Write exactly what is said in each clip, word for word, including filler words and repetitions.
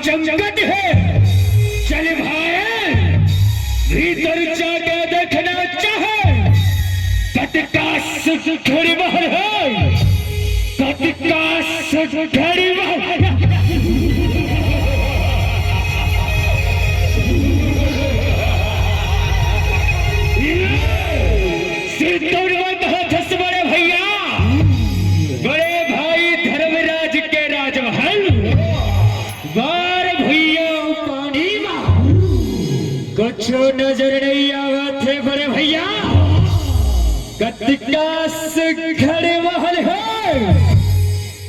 चमकत हे। चल भाई, भीतर जाके देखना चाहे, कतका सुघड़ महल हे, कतका सुघड़ महल। सिरतोन में बहुत हंस बड़े भैया, बड़े भाई धर्मराज के राजमहल। बार भैया पानी मा कुछो नजर नहीं आवत हे बड़े भैया। कतका सुघड़ महल हे,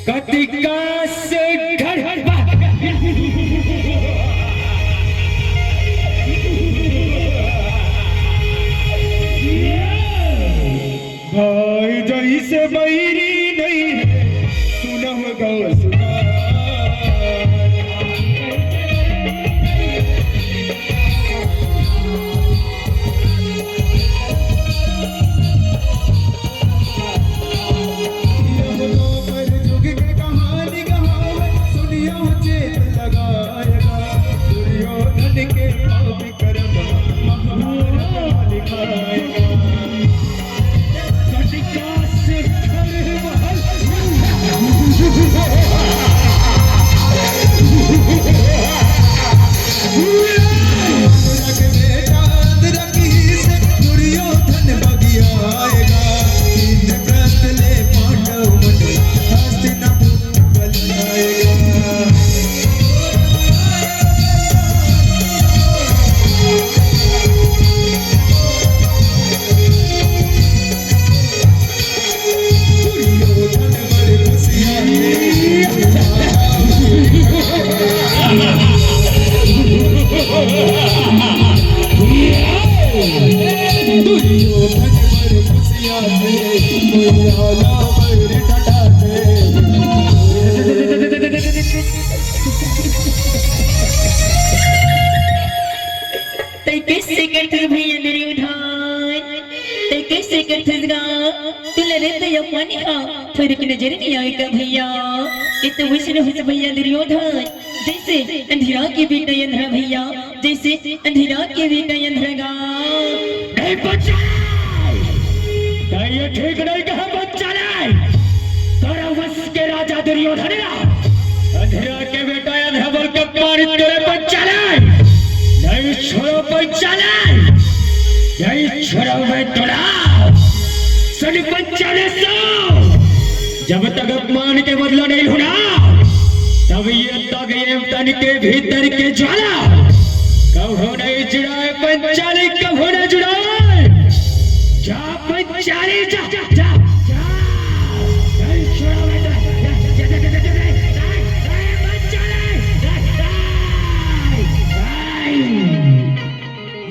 कतका सुघड़। भाई जइसे बैरी नहीं हे, सुनहु गौ सुना। यह तो पर जुग के कहानी कहावत, सुनियो चेत लगाएगा। दुर्योधन के पाप करम महाभारत में लिखाएगा। कटिका से खड़े महल। दुर्योधन बगिया आएगा, इंद्रप्रस्थ ले पांडव मंडल हस्तिनापुर बल आएगा। दुर्योधन बड़ खुशियाँ से दुर्योधन बड़ खुशियाँ से कोई आला बैर ठठाते। तै कइसे करथस भैया दुर्योधन? तै कइसे करथस गा? तोला रे तै अपन हा थोरिक नजर नइ आय का भैया? ए तो वइसने होस भैया दुर्योधन, जइसे अंधरा के बेटा अंधरा भैया, जइसे अंधरा के बेटा अंधरा गा। नहीं बच्चा! तै ये ठीक नहीं कहा बच्चा नहीं। तोरा वंश के राजा दुर्योधन ला अंधरा के बेटा अंधरा बोल के मार तोरे बच्चा नहीं। नहीं छोड़ो बच्चा नहीं। नहीं छोड़ो मैं तोरा। सुन बच्चा ने सो। जब तक अपमान के बदला नहीं लूं ना, तब ये तक ये तन के भीतर के ज्वाला कभो नहीं जुड़ाए, पंचाली कभो नहीं जुड़ाए। जा पंचाली, जा, जा, जा, जा। नहीं छोड़ा मैं तो, जा, जा, पंचाली, जा, जा, जा।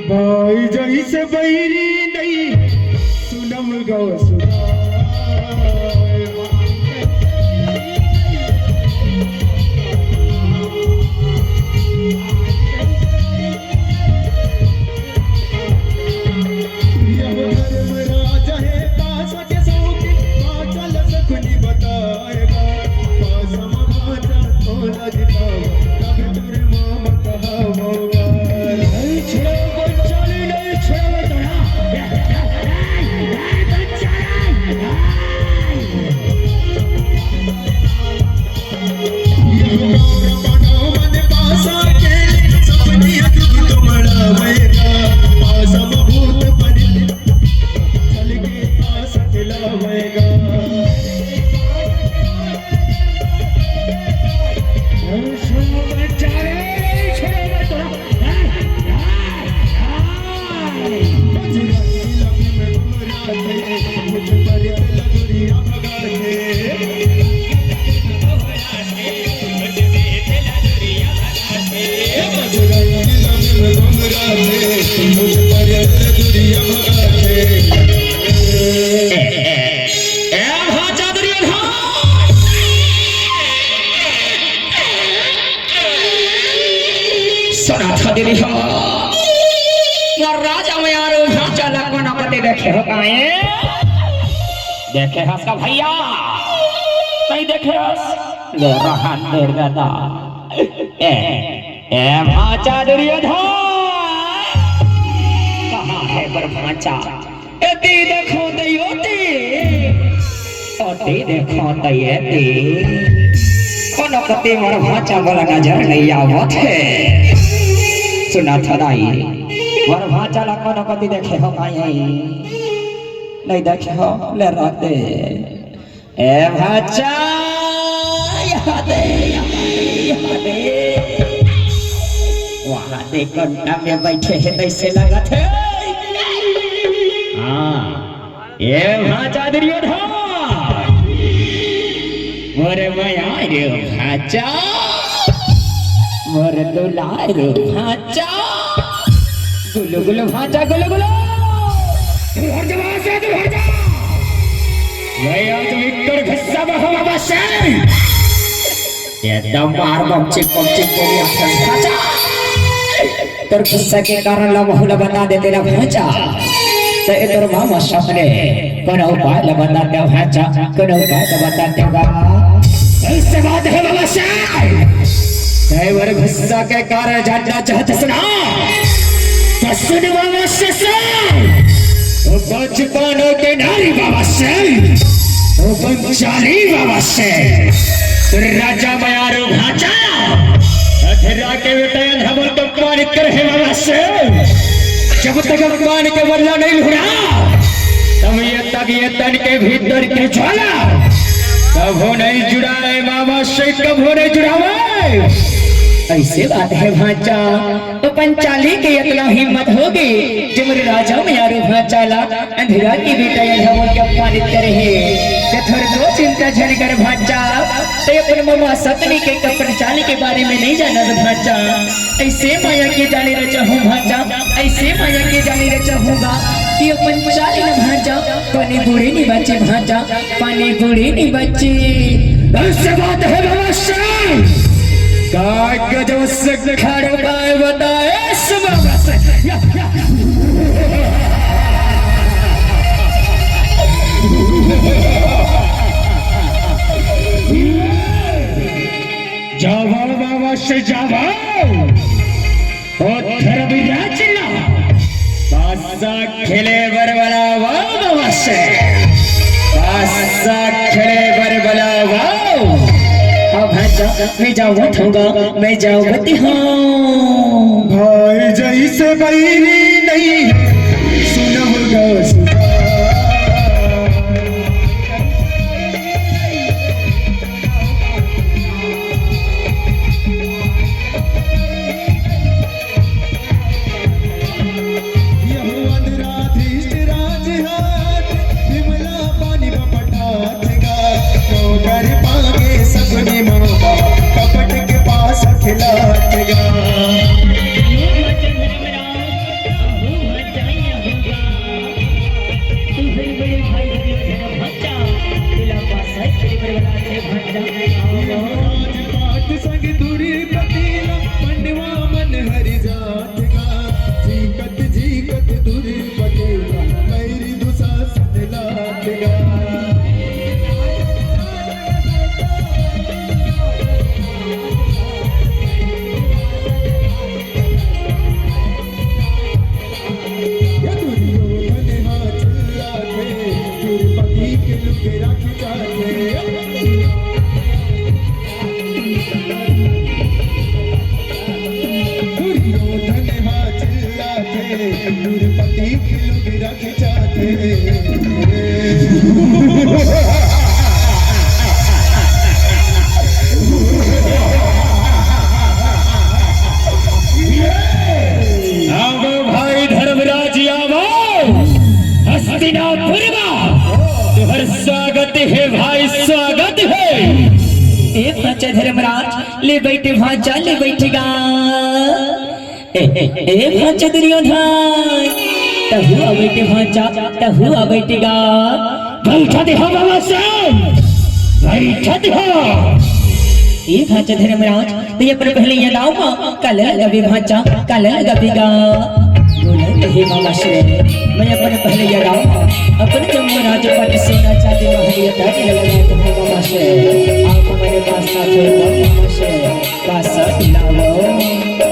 भाई जइसे बैरी नहीं, सुनम गौ सुना। यह धर्मराज है पास के सौखी, पाचल सकुनि बताएगा। पासम भाचा तो लजतावा, तब तुर माम कहावोगा। नहीं छोड़ो बच्चा नहीं, नहीं छोड़ो तोरा। नहीं, नहीं, नहीं, बच्चा नहीं, नहीं। सुना था दीदी हो, मोर राजा में आरो भांचा ला कोना पते देखे हो काए? देखे हस का भैया? नहीं देखे हस? ले रहा निर्गदा। ए, ए भांचा दुर्योधन, कहाँ हे मोर भांचा? एती देखो त ओती, ओती देखो त एती। कोनो कति मोर भांचा मोला नजर नइ आवत हे। सुनत हव दाई, मोर भांचा ला कोनो कति देखे हव काई? नइ देखे हव, ले रख दे। ए भांचा, यहाँ दे, यहाँ दे, यहाँ दे। वहाँ दे, कोंटा में बइठे हे, तइसे लगत हे। हाँ, ए भांचा दुर्योधन, मोर मयारू भांचा, मोर दुलारू भांचा। गुलु गुलु भांचा गुलु गुलु। तू हट जा वहां से, तू हट जा। मैं आज विकट गुस्सा में हूँ बाबा शेर। एकदम मार बमचिक बमचिक बोली अपन भांचा। तोर गुस्सा के कारण ला महू ला बता दे तेरा भांचा। त ए तोर मामा सामने कोनो उपाय ला बता दे भांचा, कोनो उपाय ला बता दे बा। ऐसे बात हे बाबा शेर। तैं मोर गुस्सा के कारण जानना चाहत हस ना? त सुन बाबा शेर, ओ बचपन के नारी बाबा शेर, ओ पंचाली बाबा शेर, राजा मयारू भांचा, अधरा के बेटा अंधा बोल तो अपमानित करे हे बाबा शेर। जब तक अपमान के बदला नहीं लुहुरा, तब ये, तब ये तन के भीतर के ज्वाला कभो नहीं जुड़ाए बाबा शेर, कभो नहीं जुड़ावे। ऐसे बात हे भांचा, तो पंचाली के इतना हिम्मत होगे, जे मोर राजा मयारू भांचा ला अंधरा के बेटा अंधा बोल के अपमानित करे हे। ते थोर को चिंता झन कर भांचा, ते अपन ममा सतनी के पंचाली के बारे में नहीं जानस भांचा। ऐसे माया के जाली रचहूँ भांचा, ऐसे माया के जाली रचहूँ गा, कि अपन पंचाली न भांचा, पानी पूरी नहीं बची भांचा, पानी पूरी नहीं बची। ऐसे बात हे बाबा शेर। काय गजब से खड़े पाए बताए सुबह से। या, या। जावा बाबा शेर जावा। ओ धर्मराज ला पासा खेले बर बलावा बाबा शेर। पासा खेले बर बलावा। अब भांचा, मैं जावत हूँ गा, मैं जावत हूँ। भाई जैसे बैरी नहीं, सुनहु गा सुना। यहुवंद राधिष्ट राजहाट, विमला पानी बपटात गा। नौकर पागे सगुनी मौका, कपट के पास खिलात गा। राजपाट संग दुर्योधन ला, पंडवा मन हरि जात गा। जीकत जीकत दुर्योधन ला, बैरी दुशासन लात गा। ये दुर्योधन हा चिल्लाथे, द्रौपदी के लुगरा खिंचाथे। दुर्योधन हा चिल्लाथे, द्रौपदी के लुगरा खिंचाथे। आओ भाई धर्मराज, आओ हस्तिनापुर मा, तुहर स्वागत हे भाई, स्वागत हे। ए भांचा धर्मराज, ले बइठ भांचा, ले बइठ गा। ए, ए, ए भांचा दुर्योधन, तहूँ आ बइठ भांचा, तहूँ आ बइठ गा। बइठा दे हो बाबा से, बइठा दे हो। ए भांचा धर्मराज, तैं अपन पहले ये दाव मा काला लगाबे भांचा, काला लगाबे गा। बोलत हे बाबा से, मैं अपन पहले ये दाव मा अपन जम्मो राजपाट सोना चांदी महल ये दाव लगात हूँ बाबा से। आप हमारे पास ना थे बाबा से, पास लाओ।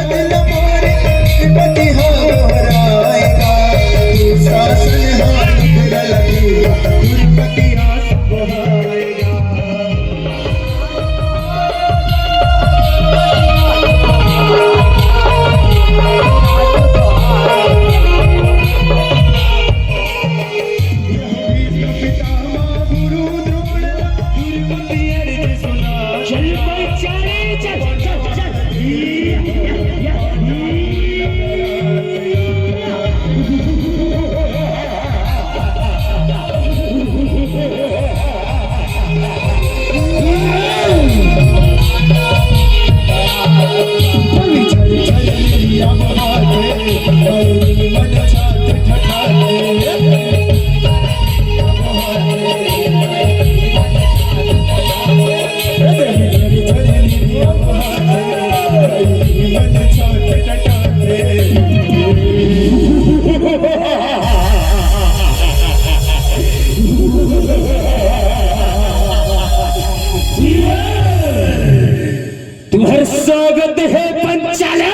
तुहर स्वागत हे पंचाले,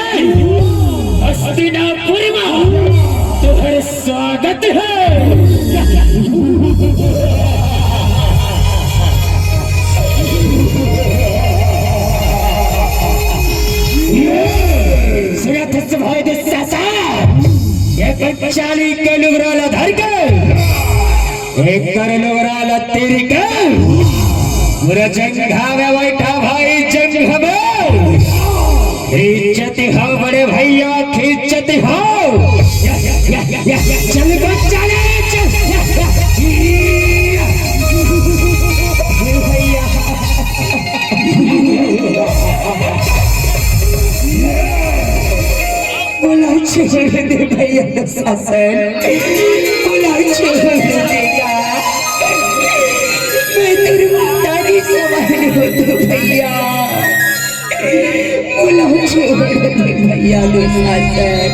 हस्तिनापुर मा तुहर स्वागत हे। सुनत हस भाई दुशासन, ये पंचाली के लुगरा ला धर के एकर लोरा ला तीर के पूरा जंघा में बैठा भाई, जंघा में। खींचत हो बड़े भैया, खींचत हो। चल बच्चा रे, चल। भैया। मोला छोड़ दे भैया दुशासन, मोला छोड़ दे का। मैं तोर महतारी समान हो तो भैया, मोला छोड़ दे भैया दुशासन,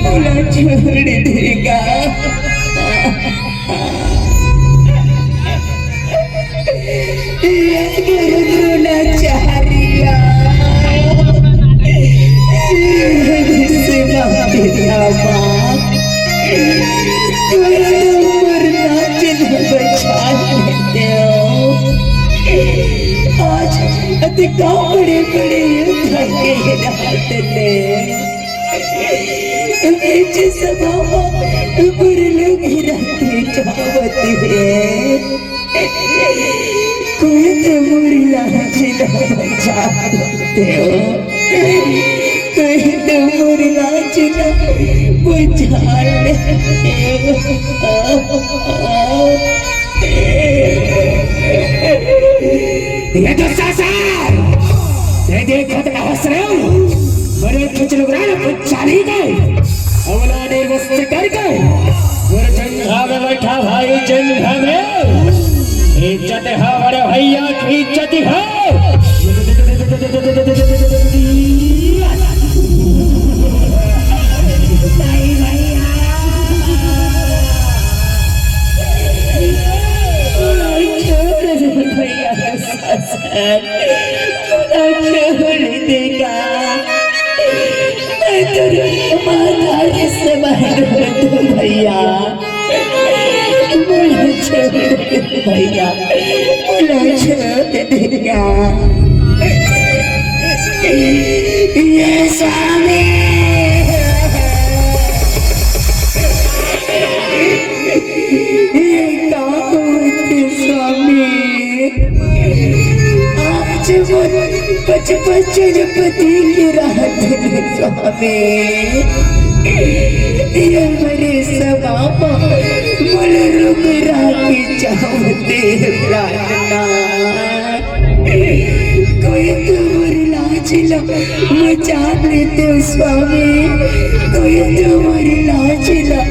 मोला छोड़ दे का। ये गुरु द्रोणाचार्य, ये भीष्म पितामह, कोई तो मोर लाज ला बचा लेते हो। आज अति का बड़े बड़े युद्ध के रात ले बीच सभा मा मोर ला गिरा के जावत हे। कोई तो मोर लाज ला बचा लेते हो, कोई तो मोर लाज ला बचा लेते हो। ये दुशासन, ये देखत ना हस रे, बड़े खिचलुगरा ना पंचाली के, अवला निर्वस्त्र करके, और जंघा में बैठा भाई, जंघा में। इज्जत है बड़े भैया की, इज्जत है। नहीं भैया, छोड़ दे भैया, ससुर, छोड़ दे का। मैं तो माता के समान हूँ भैया। मोला छोड़ दे भैया, मोला छोड़ दे भैया। ये स्वामी, ये का होत हे स्वामी? आज मोर पचपन जनपति के राहत हे स्वामी। ये मरे समा मा मोला रुग राखे जावत हे प्राणनाथ। कोई तो मोर लाज ला बचा लेते हो स्वामी, कोई तो मोर लाज ला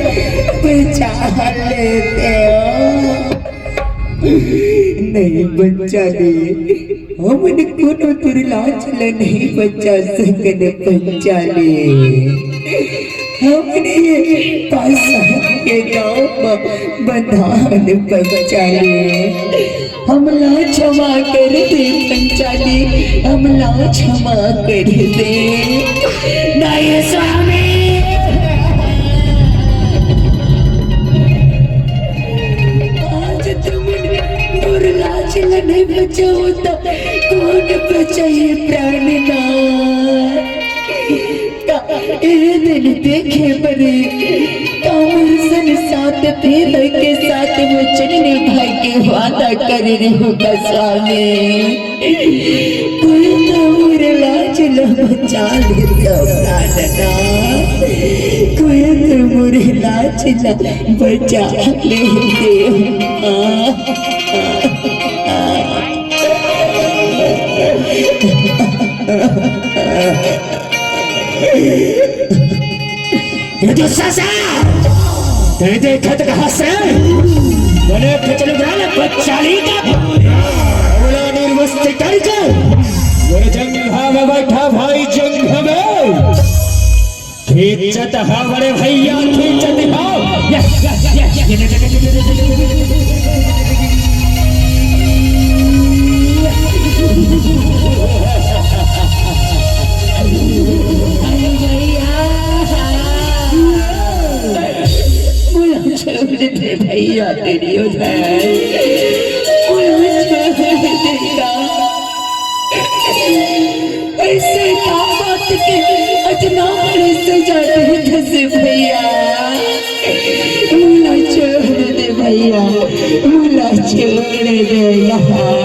बचा लेते हो। नहीं पंचाली, हमन कोनो तोर लाज ला नहीं बचा सकन पंचाली। हमन ये पाषाण के गाँव मा बंधान पंचाली। हमला क्षमा कर दे पंचाली, हमला क्षमा कर दे। नहीं स्वामी, आज तुमन मोर लाज ला नहीं बचाओ तो कौन बचाई प्राणनाथ? ए दिन देखे परे, कामर सन साथ फेर के साथ वचन निभाए के वादा करे रहूं का स्वामी। कोई तो मोर लाज ला बचा लेते प्राणनाथ, कोई तो मोर लाज ला बचा लेते। आ, आ, आ। दुस्साहस, तैं देखत कहास रे? बने खिचलू ग्राम पंचाली का हमला निर्वस्त्र करके मोर जंघा में बैठा भाई, जंघा में। खींचत हा बड़े भैया, खींचत हा। अरे भैया, मोला छोड़ दे भैया, तेरी हो जाए, मोला छोड़ दे बेटा। ऐसे का बात के अतना बड़े सजा दे जैसे भैया, मोला छोड़ दे भैया, मोला छोड़ दे यहाँ।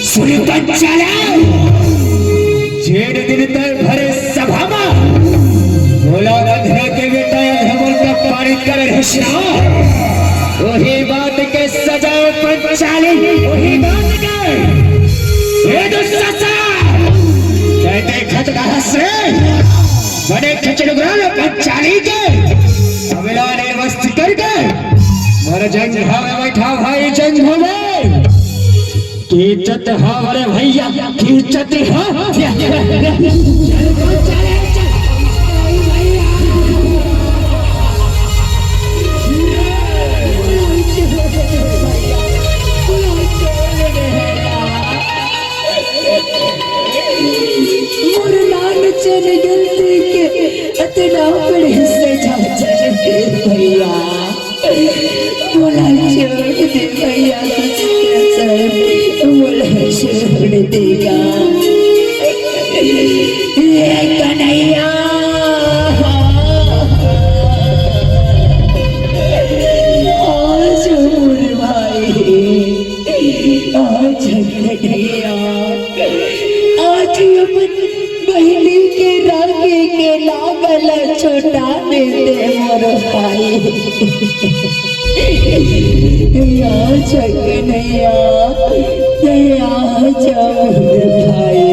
सुन पंचाला, जेन दिन तैं भरे सभा म मोला अंधरा के बेटा अंधरा बोल के पारित करे रहिस ना, वही बात के सजा पंचाली, वही बात के। हे दुस्साहस, तैं देखत कहास रे? बने खिचलू ग्राम पंचाली के हमला निर्वस्त्र करके मोर जंघा में बैठा भाई, जंघा में। खींचत हा बड़े भैया, खींचत हा। चल, चल, चल, चल। मोर नान चल गलती के अतना बड़े सजा दे भैया। मोला छोड़ दे भैया, मोला छोड़ दे गा। ए कन्हैया, आज मोर भाई, आज कन्हैया, आज अपन बहिनी के राखी के लाग ल छुटा देते मोर भाई। या जगनैया, या जा मोर भाई।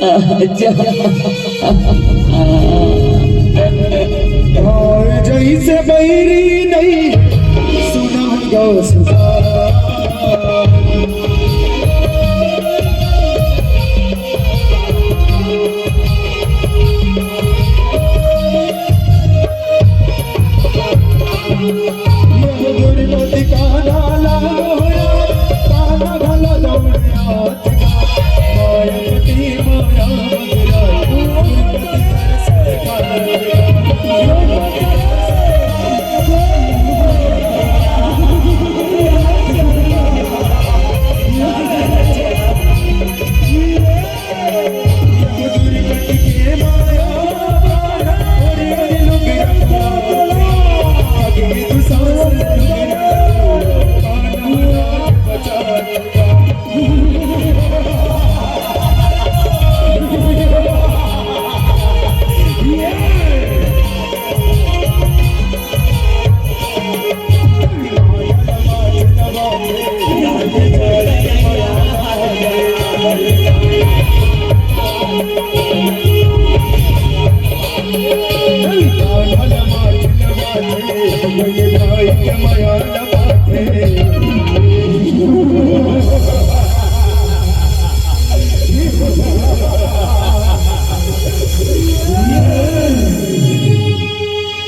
आजा। जैसे बैरी नहीं सुना गा सुधा।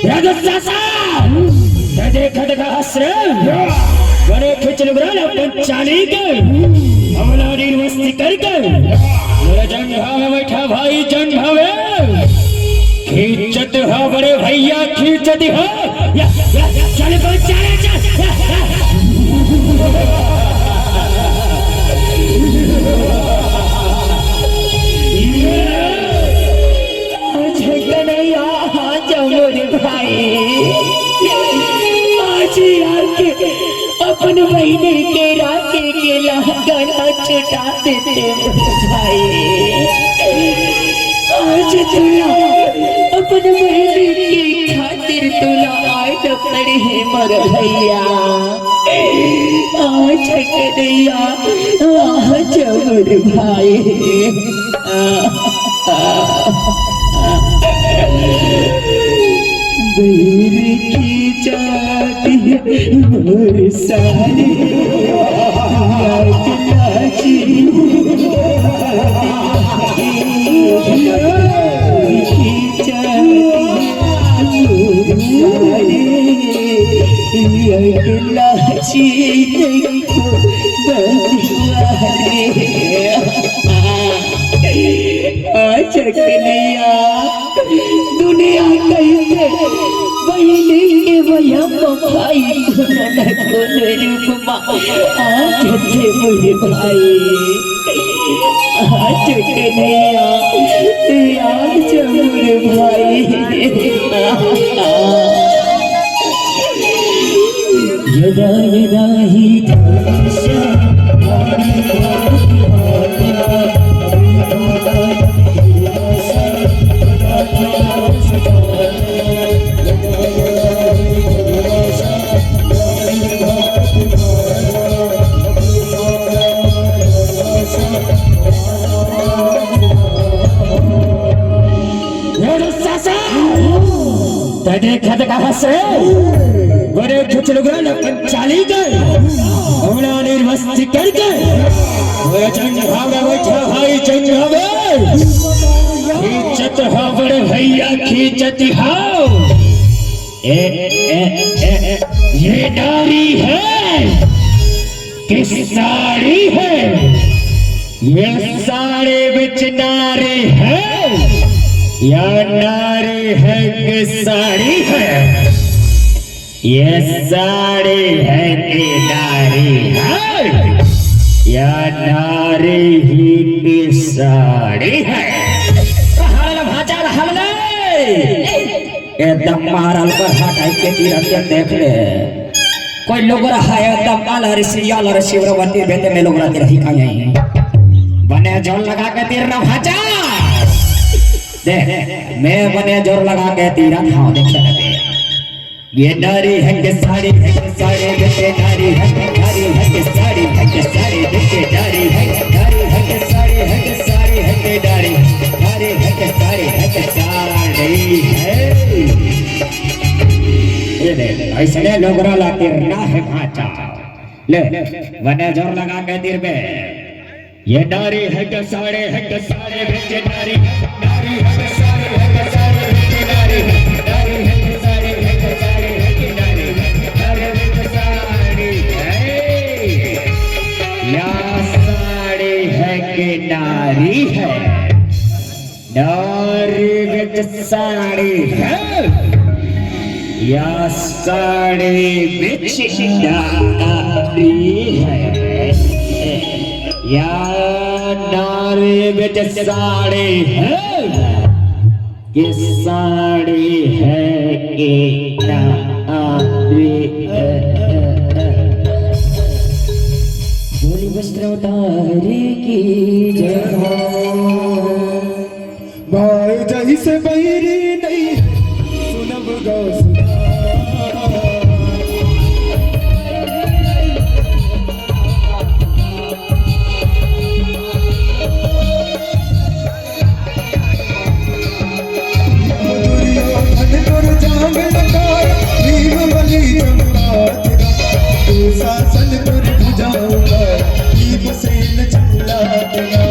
राजा सासा, ते देखत कहास रे? बने खिचलू ग्राम पंचाली के हमला निर्वस्त्र करके मोर जंघा में बैठा भाई, जंघा में। खींचत हा बड़े भैया, खींचत हा। या, या, चल बे, चल, चल। या, या। आज कन्हैया, आज मोर भाई, आज आके अपन बहिनी के राखी के लाग ल छुटा देते मोर भाई। आज तोला अपन बहिनी के खातिर तोला आए टुकड़ी हे मोर भैया, आ छकनैया, आ जबर भाई। बैर की जाति मोर सारी, लाग लागी। बैर की जाति मोर सारी, लाग लागी। बंधुआ रे। आ छकनैया, दुनिया कहिथे बहिनी के वयम भाई कोनो न कोनो रूप मा आ जथे मोर भाई। आ छकनैया, आ जा मोर भाई। यदा यदा हि धर्मस्य तैं देखत का हस रे? बड़े कुछ लुगरा लखन चाली के, हमला निर्वस्ती करके, बड़े चंगा में बैठा भाई चंगा में। खींचत हो बड़े भैया, खींचत हो। ए, ए, ए, ए, ये नारी है कि साड़ी है? ये साड़ी बिच नारी है या नारी है कि साड़ी है? ये साड़ी है कि नारी है या नारी ही की साड़ी है? रहल भाचा रहल ले। एकदम मारल पर हटाई के तीरथ के देख ले। कोई लोग रहा है एकदम आला रे सियाल रे शिवरवती बेटे में लोग रहते रही का यहीं। बने जोर लगा के तीर ना भाचा। देख, मैं बने जोर लगा के तीरथ, हाँ, देखिए ना बे। ये नारी है कि साड़ी है कि साड़ी है कि नारी है, नारी है कि साड़ी है कि साड़ी है कि नारी है, नारी है कि साड़ी है कि साड़ी है कि नारी, नारी है कि साड़ी है कि साड़ी है। ये देख, ऐसने लोगरा ला तिरना है भाचा। ले, बने जोर लगा के तीर बे। ये नारी है कि साड़ी है कि साड़ी है कि नारी है, नारी है कि साड़ी है कि साड़ी है कि नारी है, नारी है कि साड़ी है कि साड़ी है कि नारी है, नारी है कि साड़ी है। या साड़ी है कि नारी है? नारी बिच साड़ी है या साड़ी बिच नारी है? या नारी बिच साड़ी है कि साड़ी है कि नारी है? बोली वैष्णव नारी की जय हो। भाई जैसे बैरी नहीं सुनब गौ सुना। दुर्योधन तोर जांग लकार, भीम बलि जमला तेरा, दुशासन तोर भुजाऊंगा, भीमसेन जमला तेरा।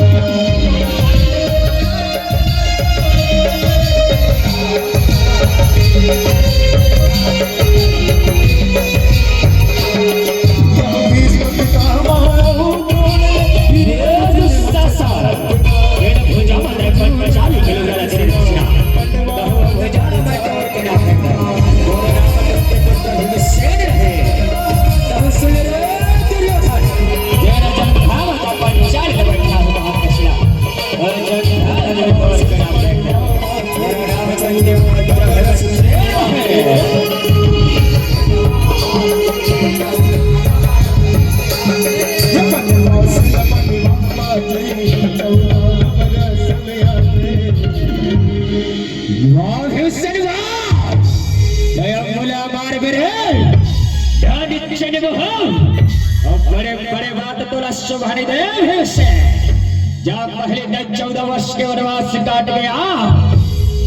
ए, बोला मार बे रे। ध्यान इच्छे ने मोह। अब बड़े, बड़े बात तोला शोभा नहीं दे से। जा पहले न चौदह वर्ष के वनवास काट गया।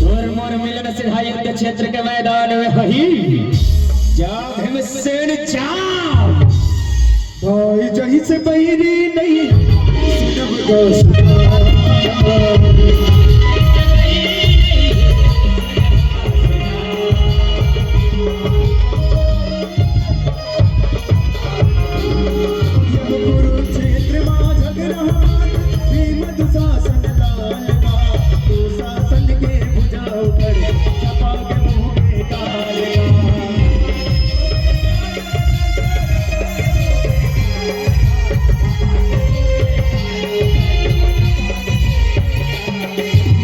तोर मोर मिलन सीधा युद्ध क्षेत्र के मैदान में होही। जा भीमसेन जा। भाई जही से बैरी नहीं, सुनब गा सुना। यह कुरुक्षेत्र मा झगड़ा भीम दुशासन लाल का, दुशासन के भुजा ऊपर छपा के मुंह के काल का।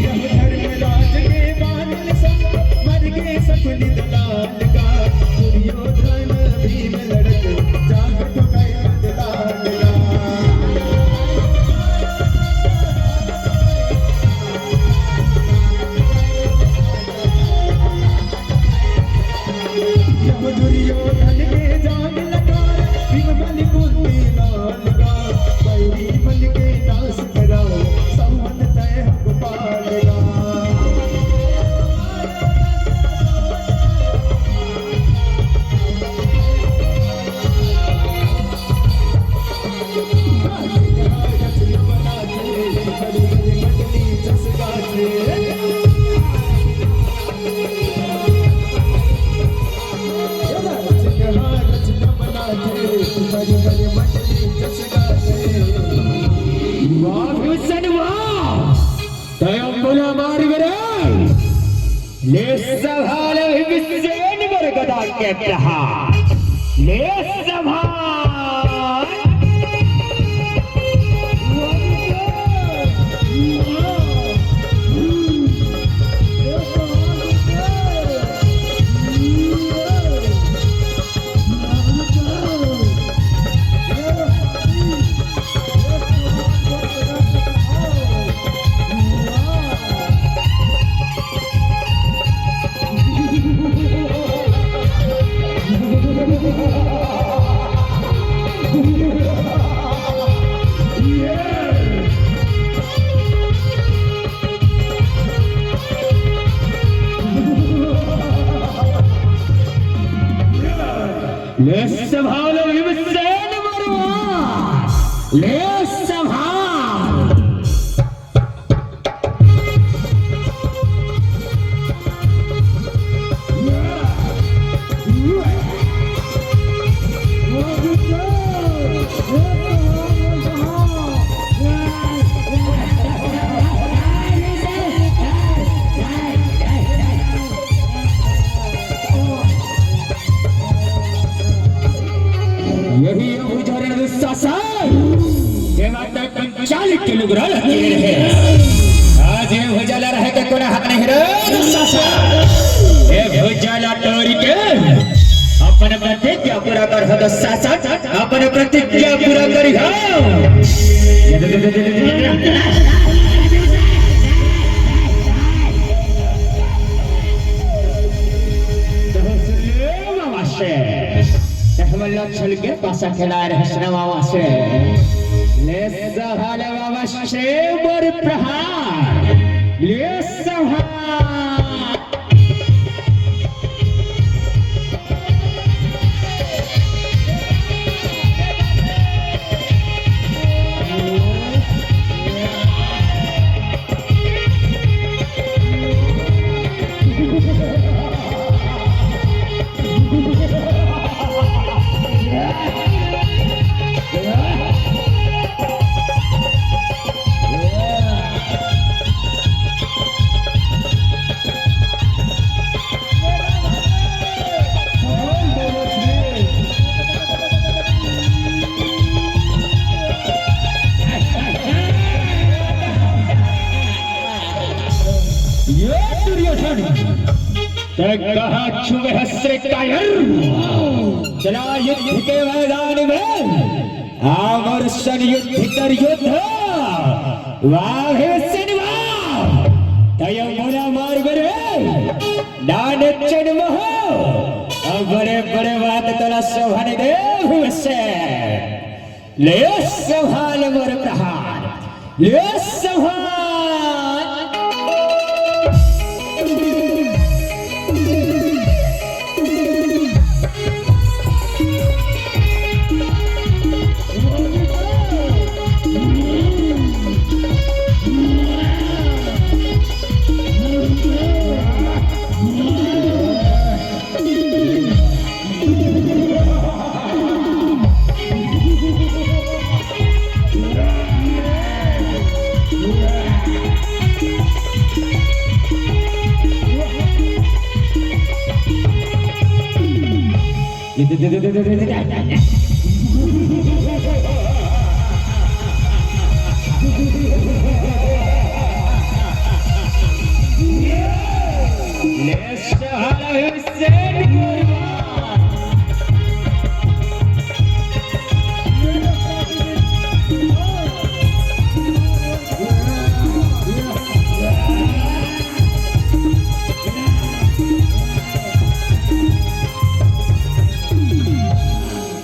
यह धर्मराज के बानर संग मर गे सकुनि दलाल का। दुर्योधन भीम लड़त जाग ठोकय मदलाल का। यह दुर्योधन के जाग लकार, भीम बलि कुंती लाल का। बैरी बल के नाश कराओ, संवत तय हक पाल का। वाह भीमसेन वाह। तय बोला मार मेरे। ले सभाल भीमसेन बर गदा के प्रहार। ले सभाल। ले सभाल भीमसेन बरुआ, ले सभाल। यही है भुजा दुशासन। ये बात तो पंचालिक के लुगरा लगे रहे। आज ये भुजा ला रहे के कोनो हक नहीं रे दुशासन। ये भुजा ला तोरी के अपन प्रतिज्ञा पूरा कर हो दुशासन, अपन प्रतिज्ञा पूरा करी हो। तो सुन ले बाबा से। हमन ला छल के पासा खेलाए रहे सनवा से। ले सहा ले बाबा से मोर प्रहार। ले सहा। ये दुर्योधन, तैं कहाँ छुपे हस रे कायर? चला युद्ध के मैदान में, आमर सन युद्ध कर युद्ध। वाह हे सेनवा, तय मोला मार बरे, नान चन महो। बड़े बड़े बात तोला शोभा नइ दे हुए से। ले संभाल मोर प्रहार, ले संभाल।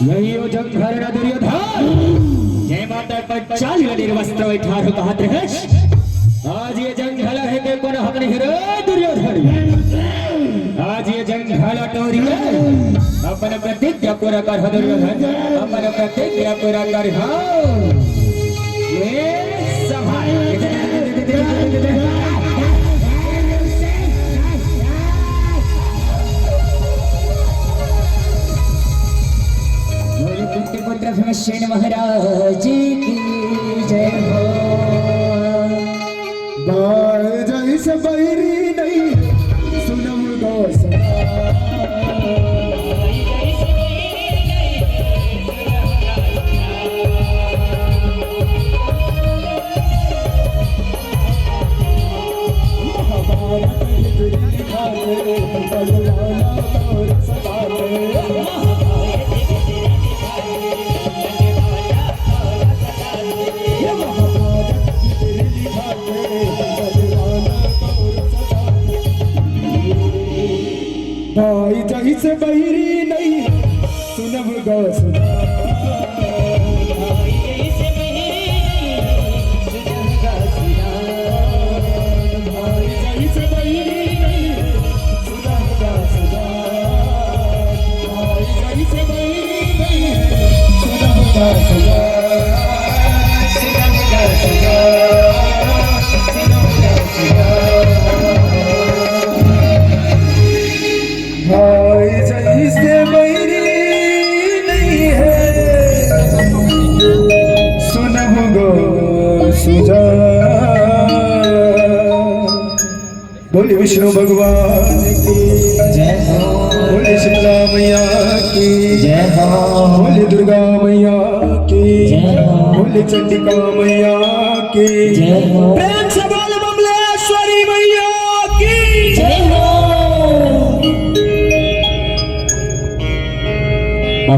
यही वो जंग हरना दुर्योधन। जय माता पर चाल निर्वस्त्र बैठार हो कहत रहे। आज ये जंग हला है के कोनो हक नहीं रे दुर्योधन। आज ये जंग हला टोरी है। अपन प्रतिज्ञा पूरा कर हो दुर्योधन, अपन प्रतिज्ञा पूरा कर हो। ये सभा बोले कुंती पुत्र भीमसेन महाराज की जय हो। बाय जैसे बैरी नहीं सुनम गो सदा। भाई जैसे बहिरी नहीं सुनब गा सुना। भाई जैसे बैरी नहीं है सुनब गो सुजा। बोले विष्णु भगवान की जय हो। बोले शीतला मैया की जय हो। बोले दुर्गा मैया की जय हो। बोले चंडिका मैया की जय हो। प्रेम से